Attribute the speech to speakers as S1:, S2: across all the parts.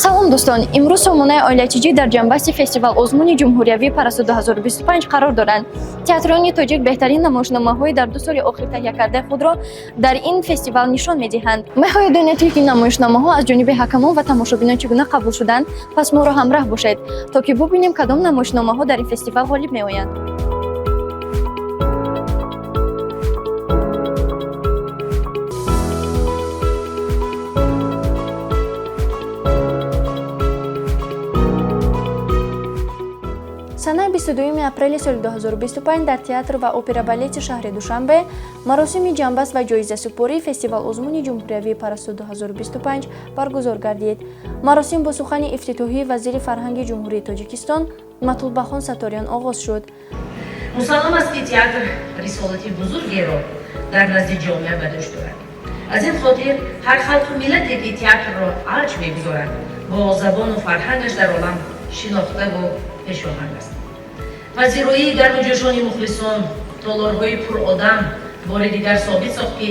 S1: Салом, дӯстон! Имрӯз сомонаи Оилатиҷӣ дар ҷамъбасти фестивал озмуни ҷумҳуриявии Парасту 2025 қарор доранд. Театрони тоҷик беҳтарин намоишномаҳои дар 2 соли охир таҳия кардаи худро дар ин фестивал нишон медиҳанд. Мехоҳед донед, ки намоишномаҳо аз ҷониби ҳакамон ва тамошобинон чӣ гуна қабул шуданд? Пас моро ҳамраҳ бошед, то ки бубинем, кадом намоишномаҳо дар ин фестивал ғолиб меоянд.
S2: Санаи 22 апрели соли 2025 дар театр ва опера-балети шаҳри Душанбе маросими ҷамъбаст ва ҷоизасупории фестивал-озмуни ҷумҳуриявии Парасту 2025 баргузор гардид. Маросим бо сухани ифтитоҳии вазири фарҳанги Ҷумҳурии Тоҷикистон Матулбахон Сатториён оғоз шуд.
S3: Мусаллам аст, ки театр рисолати бузургеро дар назди ҷомеа ба дӯш дорад. Аз ин хотир ҳар халқу миллате, ки театрро авҷ мегузорад, бо забону фарҳангаш дар олам шинохтаву пешоҳанг аст. Пазироии гарму ҷӯшони мухлисон, толорҳои пуродам бори дигар собит сохт, ки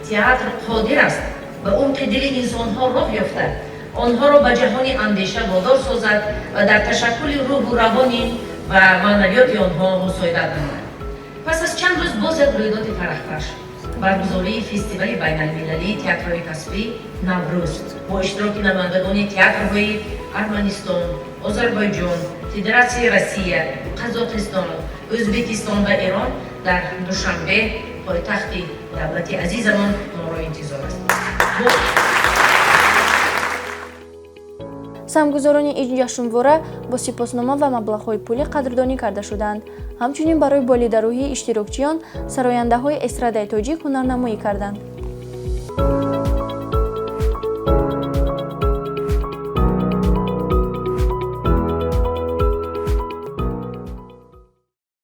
S3: театр қодир аст ба умқи дили инсонҳо роҳ ёфта, онҳоро ба ҷаҳони андеша водор созад ва дар ташаккули рӯҳу равони ва маънавиёти онҳо мусоидат намояд. Пас аз чанд рӯз боз як рӯйдоди фараҳбахш, баргузории фестивали байналмилалии театрҳои касбӣ «Наврӯз» бо иштироки намояндагони театрҳои Арманистон, Озарбойҷон, Федератсияи Россия, Қазоқистон, Ӯзбекистон ва Эрон дар Душанбе, пойтахти давлати азизамон, моро интизор аст.
S2: Саҳмгузорони ин ҷашнвора бо сипоснома ва маблағҳои пулӣ қадрдонӣ карда шуданд. Ҳамчунин барои болидарӯҳии иштирокчиён сарояндаҳои эстрадаи тоҷик ҳунарнамоӣ карданд.